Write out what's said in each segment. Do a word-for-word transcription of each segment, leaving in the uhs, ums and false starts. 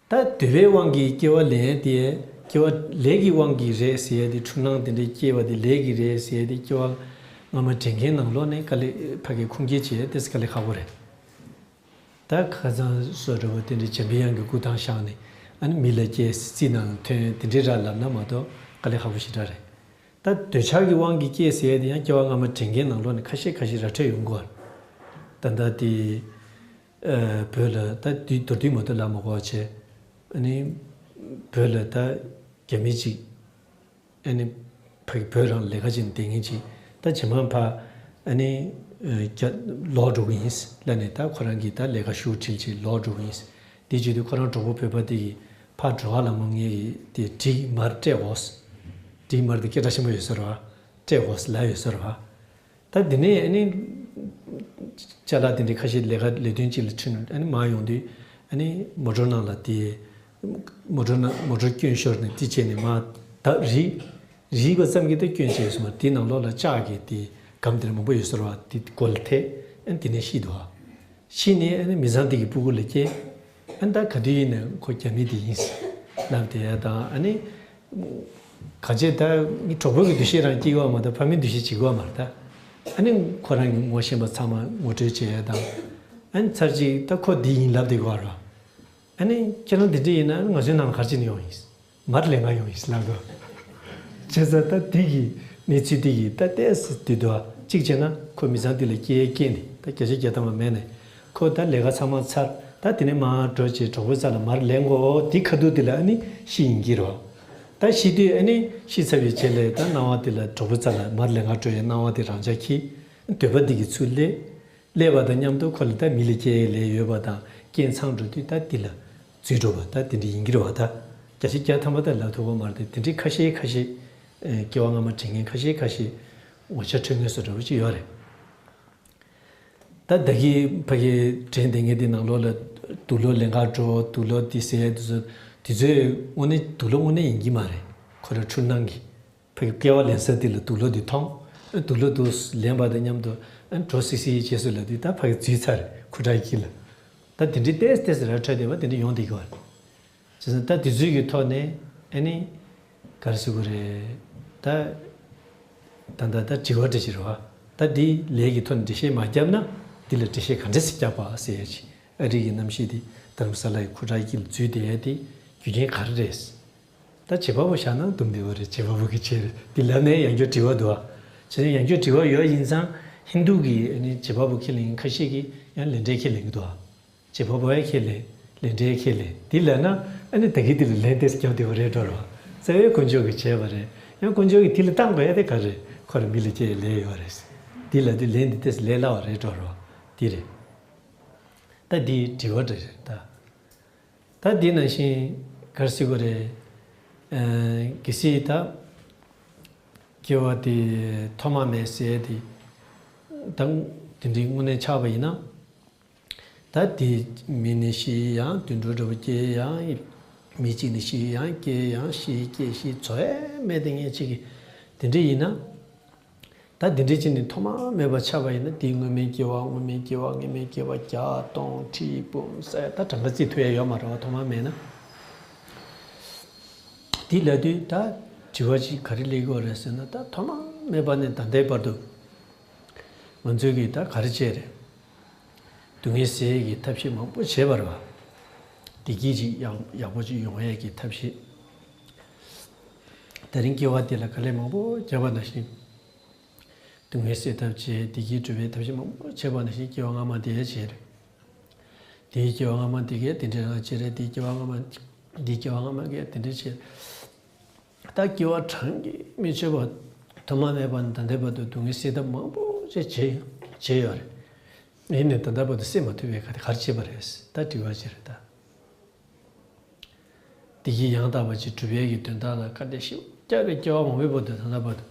ད་འདོད་པའི་དབང་གིས་སྐྱེ་བ་ལེན་ཡས་དེ། སྐྱེ་བ་ལས་ཀྱི་དབང་གིས་རེད་ཟེར་ཡས་དེ། འཁྲུལ་སྣང་དེ་འདྲའི་སྐྱེ་བ་དེ་ལས་ཀྱིས་རེད་ཟེར་ཡས་དེ། སྐྱེ་བ་སྔ་མ་དྲན་མཁན་ནང་ལོགས་ནས་དཀའ་ལས་ཕ་གིའི་ཁུངས་སྐྱེལ་བྱེད་ཡས་དེ་དཀའ་ལས་ཁག་པོ་རེད། ད་ཁ་སང་སོགས་འདྲ་པོ་དེ་འདྲའི་འཇམ་པའི་དབྱངས་ཀྱི་སྐུ་ཐང་བཞེངས་ནས། ཨ་ནི་མི་ལ་སྐྱེས་རྩིས་ནང་ཐོན་དེ་འདྲའི་ར་ལབ་ན་མ་གཏོགས་དཀའ་ལས་ཁག་པོ་ཞེ་དྲག་རེད། ད་འདོད་ཆགས་ཀྱི་དབང་གིས་སྐྱེས་ཟེར་ཡས་དེ་ཡང་སྐྱེ་བ་སྔ་མ་དྲན་མཁན་ནང་ལོགས་ནས་ཁ་ཤས་ཁ་ཤས་ར་འཕྲོད་ཡོང་གི་ཡོད་རེད། ད་ལྟ་དེ་ཨ་བོད་ལ་ད་དུས་མདོར་བསྡུས་མ་གཏོགས་ལབ་མ་དགོས་པ་བྱས། ཨ་ནི་བོད་ལ་ད་རྒྱ་མི་གཅིག་ཨ་ནི་ཕ་གི་བོད་རང་ལ་ལས་ཀ་བྱེད་ནས་བསྡད་མཁན་ཅིག་ད་ཇེ་མང་ཕར་ཨ་ནི་ཨ་རྒྱ་ལོག་འགྲོ་གི་ཡིན་ལབ་ནས། ད་ཁོ་རང་གིས་ད་ལས་ཀ་ཞུ་ཁྲིད་བྱས་ལོག་འགྲོ་གི་ཡིན། དེ་བྱེད་དུས་ཁོ་རང་གྲོགས་པོ་བོད་པ་དེ་གིས་ཕར་འགྲོ་བ་ལ་མོ་ངེད་ཀྱིས་དེ་འགྲིག་མར་སྤྲད་དགོས། འགྲིག་མར་དེ་སྐད་གྲགས་ཆེན་པོ་ཡོད་ས་རེད་བ། སྤྲད་དགོས་ལབ་ཡོད་ས་རེད་བ། ད་འདི་ནས་ཨ་ནི་ཅ་ལག་དེ་འདྲའི་ཁ་ཤས་ལས་ཀ་ལས་དོན་ཅིག་ལ་ཁྲིད་ནས་ཨ་ནི་མར་ཡོང་དུས། ཨ་ནི་མོ་ཊོ་ནང་ལ་དེ། མོ་ཊོ་ནང་མོ་ཊོ་སྐྱོན་ཤོར་ནས་དེ་བྱས་ནས་མར་ད་རིལ། རིལ་བ་ཙམ་གྱིས་ད་སྐྱོན་བྱས་སོང་བ། དེ་ནང་ལོགས་ལ་ལྕགས་ཀྱི་དེ་སྒམ་དེ་འདྲ་མང་པོ་ཡོད་ས་རེད་བ། དེ་མགོ་ལ་ཐེབས། ཨ་ནི་དེ་ནས་ཤི་འདུག་བ། ཤི་ནས་ཨ་ནི་མི་ཚང་དེ་གི་སྤུ་གུ་ལ་སྐྱེས། ཨ་ནི་ད་ག་དུས་ཡིན་ནའི་ཁོ་རྒྱ་མི་དེ་ཡིན་ལབ་བསྡད་ཡ་དང་། ཨ་ནི་གང་བྱས་ད་ངའི་གྲོགས་པོ་གི་འདུ་ཤེས་རང་སྐྱེ་གི་ཡོད་མ་གཏོགས་ཕ་མའི་འདུ་ཤེས་བྱེད་ཀྱི་ཡོད་མ་རེད་ད། ཨ་ནི་ཁོ་རང་གི་ངོ་ཤེས་པ་ཚང་མ་ངོ་སྤྲོད་བྱས་ཡ་དང་། ཨ་ནི་ཚར་གཅིག་ད་ཁོ་འདི་ཡིན་ལབ་བསྡད་ཀྱི་ཡོད་རེད། ཨ་ནི་ཁྱེད་རང་འདི་འདྲ་ཡིན་ན་ང་ཚོའི་ནང་ལ་ག་རེ་བྱེད་ནས་ཡོང་ཡིན། མར་ལེན་ག་ཡོང་ཡིན་ལབ་འདུག་བྱས་ཙང་ད་འདི་གི་གནས་ཚུལ་འདི་གི་ད་ལྟས་སུ་འདི་འདུག་གཅིག་བྱས་ན་ཁོ་མི་ཚང་འདི་ལ་སྐྱེས་སྐྱེས་ནས་ད་བརྒྱ་ཆ་བརྒྱ་ཐམ་པ་མེད་ནས། ཁོ་ད་ལས་ཀ་ཚང་མ་ཚར། ད་དེ་ནས་མར་འགྲོ་བྱས་གྲོགས་པོའི་རྩ་ལ་མར་ལེན་གོ། འདི་ཁ་ཐུག་འདི་ལ་ཨ་ནི་ཤི་ཡིན་གྱི་རེད། ད་ཤི་དུས་ཨ་ནི་ཤི་ཚར་བའི་རྗེས་ལ་ད་སྣང་བ་འདི་ལ་གྲོགས་པོའི་རྩ་ལ་མར་ལེན་ག་འགྲོ་ཡའི་སྣང་བ་འདི་རང་འཇགས་ཁྱི། འདོད་པ་འདི་གི་ཚུར་སླེབས། སླེབས་པ་དང་མཉམ་དུ་ཁོ་ལ་ད་མི་ལ་སྐྱེ་ལས་ཡོད་པ་དང་རྐྱེན་ཚང་འགྲོ་དུས་ད་འདི་ལ་འཛུལ་འགྲོ་བ་ད་དེ་འདྲ་ཡིན་གྱི་རེད་བ། ད་བརྒྱ་ཆ་བརྒྱ་ཐམ་པ་ད་ལབ་ཐུབ་ཀྱི་མ་རེད་དེ། དེ་འདྲའི་ཁ་ཤས་ཁ་ཤས། ཨེ། སྐྱེ་བ་སྔ་མ་དྲན་མཁན་ཁ་ཤས་ཁ་ཤས་ངོ་ཆ་འཕྲོད་མཁན་བཟོ་འདྲ་བོ་ཅིག་ཡོད་རེད། ད་ད་གིན་ཕ་གི་དྲན་བསྡད་མཁན་དེ་ནང་ལོགས་ལ་དུག་ལོག་ལེན་ག་འགྲོ། དུག་ལོག་དེ་ཟེར་ཡ་དེ་ཚོ། དེ་ཚོས་དངོས་གནས་དུག་ལོག་དངོས་གནས་ཡིན་གྱི་མ་རེད། ཁོ་རང་འཁྲུལ་སྣང་གི། ཕ་གི་སྐྱེ་བ་ལེན་ས་དེ་ལ་དུག་ལོག་དེ་མཐོང་། ཨ། དུག་ལོག་དེ་ལེན་པ་དང་མཉམ་དུ། ཨ། འགྲོ་སི་སི་བྱས་སོང་ལབ་དུས་ད་ཕ་གི་འཛུལ་ཚར་རེད་ཁུ་ཁྲག་ཡིད་ཀྱི་ལ། ད་དེ་འདྲའི་ཏོག་ཙམ་ཏོག་ཙམ་ར་འཕྲོད་བསྡད་པ་དེ་འདྲ་ཡོང་བསྡད་ཀྱི་ཡོད་རེད། བྱས་ཙང་ད་དེ་ཚོའི་གི་ཐོག་ནས་ཨ་ནི་ག་རེ་ཟེར་དགོས་རེད། ད་ད་ད་ད་དྲི་བ་འདྲ་ཅིག་རེད་བ། ད་འདི་ལས་ཀྱི་ཐོག་ནས་འགྲེལ་བཤད་མ་བརྒྱབ་ན་འདི་ལ་འགྲེལ་བཤད་ག་འདྲ་ཞིག་བརྒྱབ་པ་ཟེར་ཡ་ཅིག་ཨ་རི་གི་གནམ་གཤིས་འདི་རྡ་རམ་ས་ལ་ཡི་ཁུ་ཁྲག་ཡིད་ཀྱི་ལ་འཛུལ་བསྡད་ཡ་དེ་རྒྱུ་རྐྱེན་ག་རེ་རེད། ད་བྱེད་པ་པོ་བཞག་ན་འདུམ་བདེ་བ་རེད། བྱེད་པ་པོ་གི་བྱེད་རེད། འདི་ལབ་ནས་ཡང་བསྐྱར་དྲི་བ་འདུག་བ། བྱས་ན་ཡང་བསྐྱར་དྲི་བ་ཡོད་ཡིན་ཙང་ཧིན་རྡུ་གི་ཨ་ནི་བྱེད་པ་པོ་ཁས་ལེན་མཁན་ཁ་ཤས་ཀྱིས་ཡང་ལས་འབྲས་ཁས་ལེན་གྱི་འདུག་བ། བྱེད་པ་པོ་ཡང་ཁས་ལེན། ལས་འབྲས་ཁས་ལེན། འདི་ལབ་ན་ཨ་ནི་ད་གིན་འདི་ལ་ལན་ཏོག་ཙམ་རྒྱབ་བདེ་བ་རེད་འགྲོ་རོགས། རྩ་བའི་དཀོན་མཆོག་གིས་བྱས་པ་རེད། ཡང་དཀོན་མཆོག་གིས་འདི་ལ་བཏང་དགོས་ཡ་དེ་ག་རེད། ཁོ་རང་མི་ལ་སྐྱེ་ཡའི་ལས་ཡོད་རེད། འདི་ལབ་དུས་ལན་འདི་ཏོག་ཙམ་ལས་སླ་བ་རེད་འགྲོ་རོགས། འདི་རེད། ད་འདི་དྲི་བ་འདྲ་རེད་ད། ད་འདི་ནང་བཞིན་ག་རེ་ཟེར་དགོས་རེད། ཨ། གལ་སྲིད་ད་སྐྱེ་བ་དེ་ཐོག་མ་མེད་ཟེར་ཡ་དེ། ད་དེ་འདྲའི་དངོས་གནས་ཆགས་པ་ཡིན་ན། ད་དེ་མི་ནི་ཤི་ཡང་དུད་འགྲོ་འདྲ་པོ་སྐྱེ་ཡང་། མི་གཅིག་ནི་ཤི་ཡང་སྐྱེ་ཡང་ཤི་སྐྱེ་ཤི་འཚོ་ཡ་མེད་དེ་ངས་ཅིག་གི་དེ་འདྲ་ཡིན་ན། ད་དེ་འདྲའི་ཅིག་ནི་ཐོག་མ་མེད་པ་ཆགས་པ་ཡིན་ན་དེའི་སྔོན་མའི་སྐྱེ་བ། སྔོན་མའི་སྐྱེ་བ། སྔོན་མའི་སྐྱེ་བ་བརྒྱ་སྟོང་ཁྲི་འབུམ་ས་ཡ་ད་གྲངས་ཀ་བརྩི་ཐུབ་ཡ་ཡོད་མ་རེད་བ། ཐོག་མ་མེད་ན། དེ་ལབ་དུས་ད་དྲི་བ་ཅིག་ག་རེ་སླེབས་ཀྱི་ཡོད་རེད་ཟེར་ན། ད་ཐོག་མ་མེད་པ་ནས་ད་ལྟའི་བར་དུ་ང་ཚོས་ཀྱིས་ད་ག་རེ་བྱས་རེད། སྡུག་བསྔལ་སེལ་ཡས་ཀྱི་ཐབས་ཤེས་མང་པོ་བྱས་པ་རེད་བ། བདེ་སྐྱིད་ཅིག་ཡག་ཡག་པོ་ཅིག་ཡོང་ཡས་ཀྱི་ཐབས་ཤེས། དེ་རིང་སྐྱེ་བ་དེ་ལ་དཀའ་ལས་མང་པོ་བརྒྱབ་པ་ནང་བཞིན། སྡུག་བསྔལ་སེལ་ཐབས་བྱས། བདེ་སྐྱིད་སྒྲུབ་པའི་ཐབས་ཤེས་མང་པོ་བྱས་པ་ནང་བཞིན་སྐྱེ་བ་སྔ་མ་དེ་བྱས་རེད། དེའི་སྐྱེ་བ་སྔ་མ་དེ་གས་དེ་འདྲའི་རང་བྱས་རེད། དེའི་སྐྱེ་བ་སྔ་མ། དེའི་སྐྱེ་བ་སྔ་མ་གས་དེ་འདྲ་བྱས། ད་སྐྱེ་བ་གྲངས་ཀྱིས་མི་ཆོད་པ། ཐོག་མ་མེད་པ་ནས་ད་ལྟའི་བར་དུ་སྡུག་བསྔལ་སེལ་ཐབས་མང་པོ་ཅིག་བྱས་བྱས་ཡོད་རེད། ཡིན་ནའི་ད་ལྟའི་བར་དུ་སེལ་མ་ཐུབ་པའི་ག་དེ་ག་རེ་བྱས་པ་རེད། ད་དྲི་བ་ཅིག་རེད་ད། བདེ་སྐྱིད་ཡང་དག་པ་ཅིག་སྒྲུབ་ཡས་ཀྱི་དོན་དག་ལ་དཀའ་ལས་ཞེ་པོ་བརྒྱབ་པའི་སྐྱེ་བ་མང་པོའི་བར་དུ་ད་ལྟ་བར་དུ།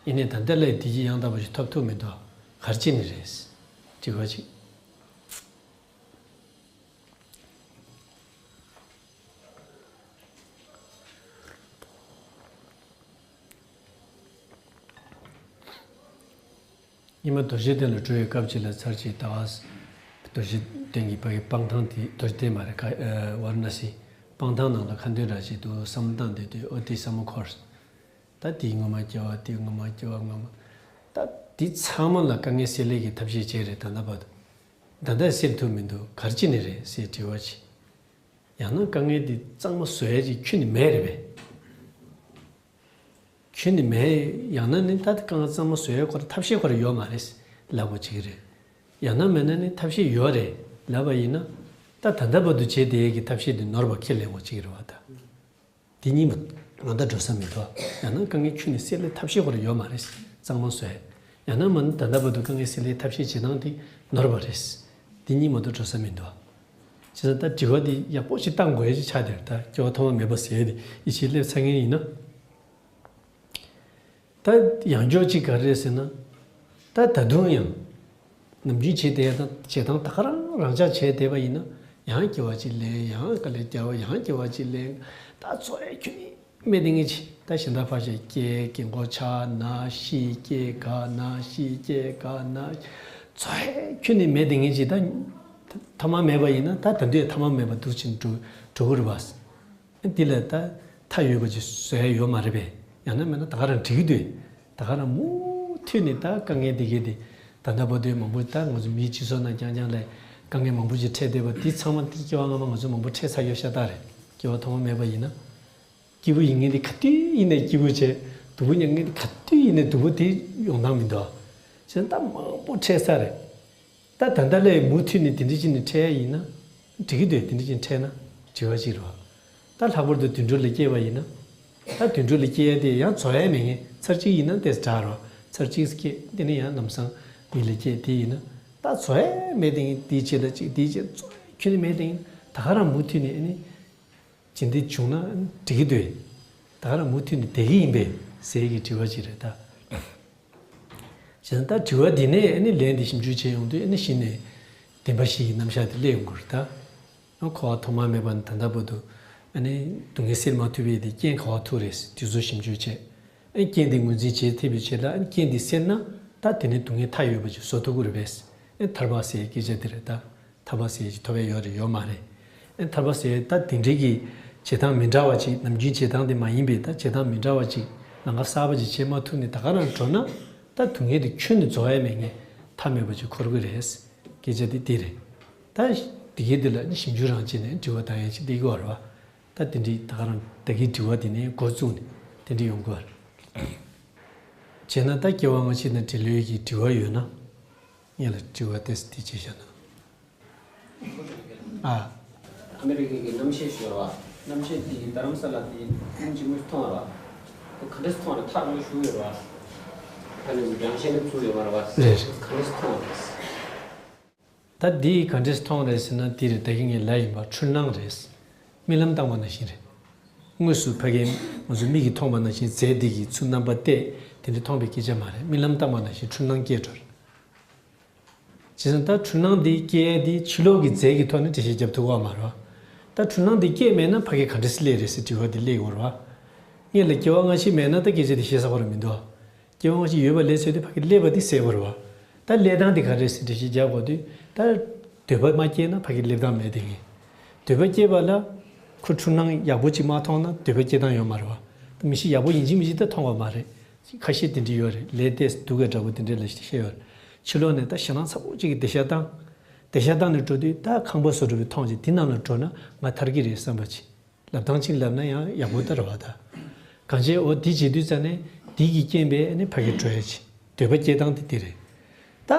ཡིན་ནའི་ད་ལྟ་ལས་བདེ་སྐྱིད་ཡང་དག་པ་ཞིག་ཐོབ་ཐུབ་མི་འདུག་ག་རེ་བྱས་ནས་རེད། དྲི་བ་གཅིག་ཉི་མ་རྡོ་རྗེ་གདན་ལ་འགྲོ་བའི་སྐབས་ཅིག་ལ་ཚར་གཅིག་ད་ག་རྡོ་རྗེ་གདན་གྱི་ཕ་གི་སྤང་ཐང་དེ། རྡོ་རྗེ་གདན་མ་རེད། ག་ཨ་ཝཱ་ར་ཎ་སི། སྤང་ཐང་ནང་ལ་ཁ་འདོན་ར་བྱེད་དུ་བསམ་བློ་བཏང་བསྡད་དུས་ཨོ་དེ་བསམ་བློ་འཁོར། ད་དེའི་ངོ་མ་སྐྱེ་བ་དེའི་ངོ་མ་སྐྱེ་བ་ངོ་མ། ད་དེ་ཚང་མ་ལ་དཀའ་ངལ་སེལ་ལས་ཀྱི་ཐབས་ཤེས་བྱས་རེད་ད་ལྟ་བར་དུ། ད་ལྟ་སེལ་ཐུབ་མི་འདུག་ག་རེ་བྱས་ནས་རེད་ཟེར་དྲི་བ་བྱེད། ཡང་ན་དཀའ་ངལ་དེ་གཙང་མ་བཟོ་ཡ་ཅིག་ཁྱོན་ནས་མེད་རེད་པས། ཁྱོན་ནས་མེད། ཡང་ན་ནི་ད་དཀའ་ངལ་གཙང་མ་བཟོ་ཡ་ཁོ་ར་ཐབས་ཤེས་ཁོ་ར་ཡོད་མ་རེད་ལབ་པ་ཅིག་རེད། ཡང་ན་མེད་ན་ནི་ཐབས་ཤེས་ཡོད་རེད་ལབ་པ་ཡིན་ན། ད་ད་ལྟ་བར་དུ་བྱས་བསྡད་ཡས་ཀྱི་ཐབས་ཤེས་དེ་ནོར་བ་ཁས་ལེན་དགོས་ཅིག་རེད་བ་ད། དེ་གཉིས་མ་མ་ད་འགྲོ་ས་མི་འདུག་ཡང་ན་དཀའ་ངལ་ཁྱོན་ནས་སེལ་ལེ་ཐབས་ཤེས་ཁོ་ར་ཡོད་མ་རེད། གཙང་མ་བཟོས། ཡང་ན་མ་ནི་ད་ལྟ་བར་དུ་དཀའ་ངལ་སེལ་ལེ་ཐབས་ཤེས་བྱེད་སྟངས་དེ་ནོར་བ་རེད། དེ་གཉིས་མ་གཏོགས་འགྲོ་ས་མི་འདུག་བྱས་ཙང་ད་དྲི་བ་དེ་ཡག་པོ་ཞིག་བཏང་དགོས་ཡ་ཅིག་ཆགས་བསྡད་རེད་ད། སྐྱེ་བ་ཐོག་མ་མེད་པ་ཟེར་ཡ་དེ་ཡིད་ཆེས་སླེབས་ཚར་མཁན་ཡིན་ན། ད་ཡང་འཇོག་ཅིག་ག་རེ་རེད་ཟེར་ན། ད་ད་དུང་ཡང་། ནམ་རྒྱུན་བྱེད་བསྡད་ཡ་དང་བྱེད་སྟངས་ད་ག་རང་རང་འཇགས་བྱས་བསྡད་པ་ཡིན་ན། ཡང་སྐྱེ་བ་གཅིག་ལེན། ཡང་དཀའ་ལས་རྒྱག་ཡང་སྐྱེ་བ་གཅིག་ལེན། ད་འཚོ་བའི་ཁྱོན་ནས་མེད་དེ་ངེས་ཅི། ད་གཞན་དག་ཕར་བཞག་སྐྱེ་དགོས་མཁོ་ཆགས་ན་ཤི་སྐྱེ་རྒ་ན་ཤི་སྐྱེ་རྒ་ན། འཚོ་བའི་ཁྱོན་ནས་མེད་དེ་ངེས་ཅི། ད་ཐ་མ་མེད་པ་ཡིན་ན་ད་ད་དུང་ཡང་ཐ་མ་མེད་པ་འདུག་ཅིང་འགྲོ་འགྲོ་གི་རེད་བ། འདི་ལ་ད་མཐའ་ཡོད་པ་ཅིག་བཟོ་ཡ་ཡོད་མ་རེད་པས། ཡང་ན་མེད་ན་ད་ག་རང་འགྲིག་གི་འདུག་ད་ག་རང་མུ་མཐུད་ནས་ད་དཀའ་ངལ་འདི་གས་དེ་ད་ལྟ་བར་དུ་མང་པོ་ད་ང་ཚོ་མིའི་སྤྱི་ཚོགས་ནང་རྐྱང་རྐྱང་ལ་དཀའ་ངལ་མང་པོ་ཅིག་འཕྲད་བསྡད་པ་འདི་ཚང་མ་འདི་སྐྱེ་བ་སྔ་མ་ང་ཚོ་མང་པོ་འཕྲད་ཚར་ཡོད་ཤ་སྟག་རེད། སྐྱེ་བ་ཐོག་མ་མེད་པ་ཡིན་ན། སྐྱིད་པོ་ཡིན་མཁན་དེ་ག་དུས་ཡིན་ནའི་སྐྱིད་པོ་བྱས། སྡུག་པོ་མྱོང་མཁན་དེ་ག་དུས་ཡིན་ནའི་སྡུག་པོ་དེ་ཡོང་སྟངས་མི་འདུག་བྱས་ན་ད་མང་པོ་འཕྲད་ས་རེད། ད་ད་ལྟ་ལས་མུ་མཐུད་ནས་དེ་འདྲ་ཅིག་ནས་འཕྲད་ཡ་ཡིན་ན། འགྲིག་གི་འདུག་དེ་འདྲ་ཅིག་འཕྲད་ན་དྲི་བ་ཅིག་རེད་བ། ད་ལྷག་པར་དུ་དུད་འགྲོ་ལ་སྐྱེས་པ་ཡིན་ན། ད་དུད་འགྲོ་ལ་སྐྱེས་ཡ་དེ་ཡང་རྫོགས་ཡ་མེད་མཁན་ཚར་གཅིག་ཡིན་ན་དེ་འདྲ་རེད་བ། ཚར་གཅིག་སྐྱེས་དེ་ནས་ཡང་ལམ་སང་མི་ལ་སྐྱེས་དེ་ཡིན་ན། ད་རྫོགས་ཡ་མེད་དེ་ངས་དེའི་རྗེས་ལ་གཅིག་དེའི་རྗེས་རྫོགས་ཡ་ཁྱོན་ནས་མེད་དེ་ངས་ད་ག་རང་མུ་མཐུད་ནས་ཨ་ནི། ཇི་འདི་བྱུང་ན་འགྲིག་གི་འདུག་ད་ག་རང་མུ་མཐུད་ནས་བསྡད་ཀྱི་ཡིན་པས་ཟེར་གྱི་དྲི་བ་ཅིག་རེད་ད། བྱས་ཙང་ད་དྲི་བ་འདི་ནས་ཨ་ནི་ལན་འདི་ཞིབ་འཇུག་བྱས་ཡོང་དུས་ཨ་ནི་གཞི་ནས་བདེན་པ་བཞི་གི་རྣམ་གཞག་འདི་སླེབས་ཡོང་གི་རེད་ད། འཁོར་བ་ཐོག་མ་མེད་པ་ནས་ད་ལྟ་བར་དུ་ཨ་ནི་སྡུག་བསྔལ་སེལ་མ་ཐུབ་པའི་དེ་རྐྱེན་ག་བ་ཐུག་རེད་དེ་ཚོ་ཞིབ་འཇུག་བྱས། ཨ་ནི་རྐྱེན་འདི་ངོས་འཛིན་བྱེད་ཐུབ་པའི་ཆེད་ལ་ཨ་ནི་རྐྱེན་འདི་སེལ་ན་ད་དེ་ནས་སྡུག་བསྔལ་མཐའ་ཡོད་པ་ཅིག་བཟོ་ཐུབ་ཀྱི་རེད་པས། ཨ་ནི་ཐར་པ་ཟེར་སྐད་ཆ་འདི་རེད་ད། ཐར་པ་ཟེར་ཡ་ཅིག་ཐོབ་ཡ་ཡོད་རེད་ཡོད་མ་རེད། ཨ་ནི་ཐར་པ་ཟེར་ཡ་ད་དེ་འདྲའི་གི་བྱེད་སྟངས་མི་འདྲ་བ་ཅིག་ནམ་རྒྱུན་བྱེད་སྟངས་དེ་མ་ཡིན་པའི་ད་བྱེད་སྟངས་མི་འདྲ་བ་ཅིག་ལམ་ཁ་གསར་པ་ཅིག་བྱེད་མ་ཐུབ་ནས་ད་ག་རང་འགྲོ་ན་ད་སྡུག་བསྔལ་དེ་ཁྱོན་ནས་རྫོགས་ཡ་མེད་མཁན་མཐའ་མེད་པ་ཅིག་འཁོར་གི་རེད། སྐད་ཆ་དེ་དེ་རེད། ད་དེ་གའི་དེ་ལ་ཨ་ནི་ཞིབ་འཇུག་རང་བྱས་ནས་དྲི་བ་བཏང་ཡ་ཅིག་སླེབས་ཀྱི་ཡོད་རེད་བ། ད་དེ་འདྲའི་ད་ག་རང་ད་གིན་དྲི་བ་དེ་ནས་འགོ་བཙུགས་ནས་དེ་འདྲ་ཡོང་གི་ཡོད་རེད། བྱས་ན་ད་སྐྱེ་བ་སྔ་ཕྱི་དང་འབྲེལ་ཡོད་ཀྱི་དྲི་བ་ཡོད་ན། ངེད་ལ་དྲི་བ་ཏོག་ཙམ་དེ་བྱས་བཞག་ན། ཨ། ཨ་མི་རི་ཀའི་གི་གནམ་གཤིས་ཤོར་བ། གནམ་གཤིས་དེ་རྡ་རམ་ས་ལ་དེ་ཉིན་གཅིག་མུ་མཐོང་བ་རེད་བ། ག་འདྲས་མཐོང་རེད། ཐག་ཉེ་ཤོས་ཡོད་རེད་བ། ཨ་ནི་རྒྱང་ཤེལ་ནས་བཙུགས་ཡོད་མ་རེད་བ། རེད། ག་འདྲས་མཐོང་རེད། ད་འདི་ག་འདྲས་མཐོང་རེད་ཟེར་ན་འདི་རེད། ད་གིན་ངས་ལབ་ཡིན་པ་འཕྲུལ་སྣང་རེད། རྨི་ལམ་བཏང་བ་ནང་བཞིན་རེད། དངོས་སུ་ཕ་གིའི་ང་ཚོ་མིག་གིས་མཐོང་བ་ནང་བཞིན་རྫས་འདི་གི་ཚུར་རྣམ་པ་གཏད་དེ་འདྲ་མཐོང་བའི་སྐད་ཆ་མ་རེད། རྨི་ལམ་བཏང་བ་ནང་བཞིན་འཕྲུལ་སྣང་སྐྱེས་འགྲོ་རེད། བྱས་ཙང་ད་འཕྲུལ་སྣང་འདི་སྐྱེ་ཡས་འདི་ཕྱི་ལོགས་ཀྱི་རྫས་ཀྱི་ཐོག་ནས་འགྲེལ་བཤད་རྒྱབ་ཐུབ་ཀྱི་མ་རེད་བ། ད་འཕྲུལ་སྣང་འདི་སྐྱེས་མེད་ན་ཕ་གི་ག་འདྲས་སླེབས་རེད་ཟེར་དྲི་བ་འདི་སླེབས་ཡོད་རེད་བ། སྔོན་ལ་སྐྱེ་བ་སྔ་ཕྱི་མེད་ན་ད་སྐད་ཆ་འདི་བཤད་ས་ཁོ་རང་མི་འདུག་བ། སྐྱེ་བ་སྔ་ཕྱི་ཡོད་པ་ལས་ཚོད་དུ་ཕ་གི་སླེབས་པ་འདི་གསལ་པོ་རེད་བ། ད་སླེབས་སྟངས་འདི་ག་རེ་རེད་ཟེར་འགྲེལ་བཤད་རྒྱག་དགོས་དུས་ད་འདོད་པ་མ་སྐྱེས་ན་ཕ་གི་སླེབས་སྟངས་མེད་དེ་ངེས། འདོད་པ་སྐྱེས་པ་ལ་ཁོ་འཕྲུལ་སྣང་ཡག་པོ་ཅིག་མ་མཐོང་ན་འདོད་པ་སྐྱེ་སྟངས་ཡོད་མ་རེད་བ། ད་མི་ཤི་ཡག་པོ་ཡིན་གཅིག་མིན་གཅིག་ད་མཐོང་བ་མ་རེད། ཁ་ཤས་དེ་འདྲ་ཡོད་རེད། ལས་ཏོག་ཙམ་སྡུག་ག་འདྲ་པོ་དེ་འདྲ་ལ་བཤད་ཡོད་རེད། ཕྱི་ལོགས་ནས་ད་ཞེད་སྣང་ཚ་པོ་ཅིག་གིས་སྡིག་བཤགས་བཏང་། སྡིག་བཤགས་བཏང་ནས་འགྲོ་དུས་ད་ཁང་པ་བཟོ་འདྲ་པོ་མཐོང་རྗེས་དེ་ནང་ལ་འགྲོ་ན་ང་ཐར་གྱི་རེད་བསམ་པ་ཅིག་ལབ་སྟངས་ཅིག་ལབ་ན་ཡང་ཡག་པོ་ད་རེད་བ་ད། གང་བྱས་འོ་དེ་བྱེད་དུས་ཙ་ནས་དེ་གི་རྐྱེན་པས་ཨ་ནི་ཕ་གི་འགྲོ་ཡ་ཅིག་འདོད་པ་སྐྱེ་སྟངས་དེ་དེ་རེད། ད་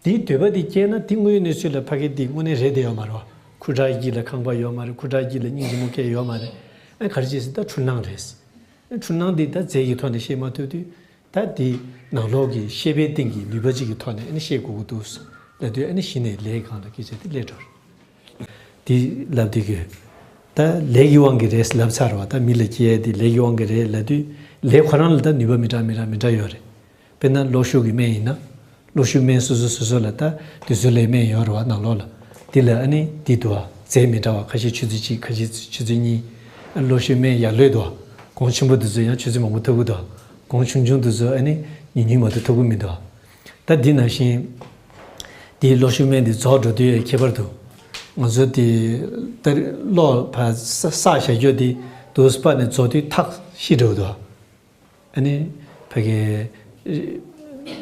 དེའི་འདོད་པ་དེ་སྐྱེས་ན་དེ་དངོས་ཡོད་གནས་ཚུལ་ལ་ཕ་གི་དེ་དངོས་གནས་རེད་བསྡད་ཡོད་མ་རེད་བ། ཁུ་ཁྲག་དཀྱིལ་ལ་ཁང་པ་ཡོད་མ་རེད། ཁུ་ཁྲག་དཀྱིལ་ལ་སྙིང་རྗེ་མོ་སྐྱེས་ཡོད་མ་རེད། ཨ་ག་རེ་བྱས་ཟེར་ད་འཕྲུལ་སྣང་རེད། འཕྲུལ་སྣང་འདི་ད་རྫས་ཀྱི་ཐོག་ནས་ཤེས་མ་ཐུབ་དུས་ད་འདི་ནང་ལོགས་ཀྱི་ཤེས་པའི་སྟེང་གི་ནུས་པ་གཅིག་གི་ཐོག་ནས་ཨ་ནི་ཤེས་དགོས་ཀྱི་འདུག་ལབ་དུས་ཨ་ནི་གཞི་ནས་ལས་སྒང་ལ་སྐད་ཆ་འདི་སླེབས་འགྲོ་རེད། འདི་ལབ་དུས་ཀྱི་ད་ལས་ཀྱི་དབང་གིས་རེད་ལབ་ཚར་བ། ད་མི་ལ་སྐྱེ་ཡས་འདི་ལས་ཀྱི་དབང་གིས་རེད་ལབ་དུས་ལས་ཁོ་རང་ལ་ད་ནུས་པ་མི་འདྲ་མི་འདྲ་མི་འདྲ་ཡོད་རེད། དཔེར་ན་གློག་ཤུགས་ཀྱི་སྨན་ཡིན་ན། གློག་ཤུགས་སྨན་སོ་སོ་སོ་སོ་ལ་ད་དུས་ཚོད་ལས་སྨན་ཡོད་རེད་བ་ནང་ལོགས་ལ། འདི་ལ་ཨ་ནི་འདི་འདུག་བ། རྫས་མི་འདྲ་བ་ཁ་ཤས་ཆུ་ཚོད་གཅིག་ཁ་ཤས་ཆུ་ཚོད་གཉིས། ཨ་གློག་ཤུགས་སྨན་ཡག་ལོས་འདུག་བ། གོང་ཆེན་པོ་འདི་ཚོ་ཡང་ཆུ་ཚོད་མང་པོ་ཐོབ་ཀྱི་འདུག་བ། གོང་ཆུང་ཆུང་འདི་ཚོ་ཨ་ནི་ཉུང་ཉུང་མ་གཏོགས་ཐོབ་ཀྱི་མི་འདུག་བ། ད་འདི་ནང་བཞིན། འདིའི་གློག་ཤུགས་སྨན་འདི་རྫོགས་འགྲོ་དུས་ཁྱད་པར་དུ། ང་ཚོ་དེ་ད་གློག་ཕར་ས་ས་བཞག་རྒྱུ་དེ་དུས་པ་ནས་རྫོགས་དུས་ཐག་ཤི་འགྲོ་འདུག་ཨ་ནི་ཕ་གི་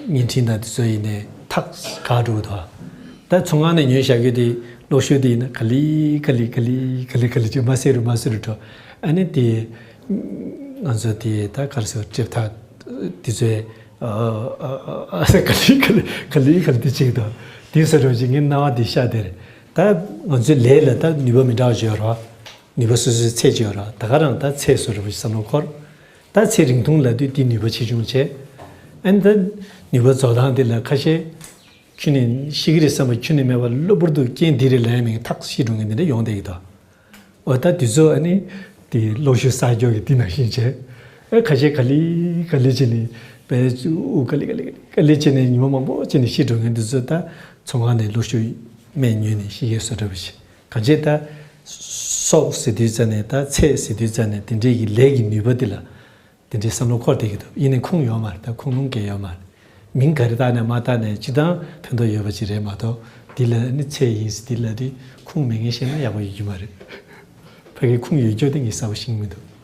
བརྙན་འཕྲིན་དང་དེ་ཚོ་ཡིན་ནས་ཐག་ག་འགྲོ་འདུག་ད་ཚོང་ཁང་ནས་ཉོས་བཞག་རྒྱུ་དེ་གློག་ཤུགས་དེ་ཡིན་ན་ག་ལེ་ག་ལེ་ག་ལེ་ག་ལེ་ག་ལེ་ཅིག་མ་སེ་རུ་མ་སེ་རུ་འགྲོ། ཨ་ནི་དེ་ང་ཚོ་དེ་ད་ག་རེ་ཟེར་གྲིབ་ཐག་དེ་ཚོའི་ཨ་ཨ་ཨ་ཨ་ག་ལེ་ག་ལེ་ག་ལེ་ག་ལེ་དེ་ཅིག་དང་དེ་ཟེར་རོ་ཅིག་ངའི་སྣང་བ་དེ་ཤ་དེ་རེད། ད་ང་ཚོའི་ལས་ལ་ད་ནུས་པ་མི་འདྲ་བ་ཅིག་ཡོད་རེད་བ། ནུས་པ་སོ་སོའི་ཚད་ཅིག་ཡོད་རེད་བ། ད་ག་རང་ད་ཚད་བཟོ་འདྲ་པོ་ཞིག་བསམ་བློ་འཁོར། ད་ཚེ་རིང་ཐུང་ལབ་དུས་འདི་ནུས་པ་ཆེ་ཆུང་བྱས། ཨ་ནི་ད་ནུས་པ་རྫོགས་སྟངས་འདི་ལ་ཁ་ཤས་ཁྱོན་ནས་ཤི་གི་རེད་བསམ་པ་ཁྱོན་ནས་མེད་པ་གློ་བུར་དུ་རྐྱེན་འདི་རེད་ལབ་ཡ་མིན་ཐག་ཤི་འགྲོ་མཁན་འདི་འདྲ་ཡོང་བསྡད་ཀྱི་འདུག་འོ་ད་དུས་ཚོད་ཨ་ནི་དེ་གློག་ཤུགས་གསར་རྒྱག་གི་འདི་ནང་བཞིན་བྱས། ཨེ་ཁ་ཤས་ག་ལེ་ག་ལེ་བྱས་ནས་པས་ཨུ་ག་ལེ་ག་ལེ་ག་ལེ་བྱས་ནས་ཉི་མ་མང་པོ་བྱས་ནས་ཤི་འགྲོ་མཁན་དུས་ཚོད་ད་ཚོང་ཁང་ནས་གློག་ཤུགས་སྨན་ཉོས་ནས་ཤི་ཡས་བཟོ་འདྲ་པོ་ཞིག་གང་བྱས་ད། སྲོག་ཟེར་དུས་ཙ་ནས་ད་ཚེ་ཟེར་དུས་ཙ་ནས་དེ་འདྲའི་གི་ལས་ཀྱི་ནུས་པ་དེ་ལ་དེ་འདྲའི་བསམ་བློ་འཁོར་བསྡད་ཀྱི་འདུག་ཡིན་ནའི་ཁུངས་ཡོད་མ་རེད། ད་ཁུངས་ལུང་གང་ཡོད་མ་རེད། མིང་ག་རེ་བཏགས་ནས་མ་བཏགས་ནས་སྤྱིར་བཏང་ཕན་ཐོགས་ཡོད་པ་ཅིག་རེད་མ་གཏོགས་འདི་ལ་ནི་ཚད་ཡིན་ཟེར་འདི་ལ་དེ་ཁུངས་མེད་མཁན་བཤད་ན་ཡག་པོ་ཡོད་རྒྱུ་མ་རེད། ཕ་གི་ཁུངས་ཡོད་རྒྱུ་དེ་ངས་གསལ་པོ་ཤེས་ཀྱི་མི་འདུག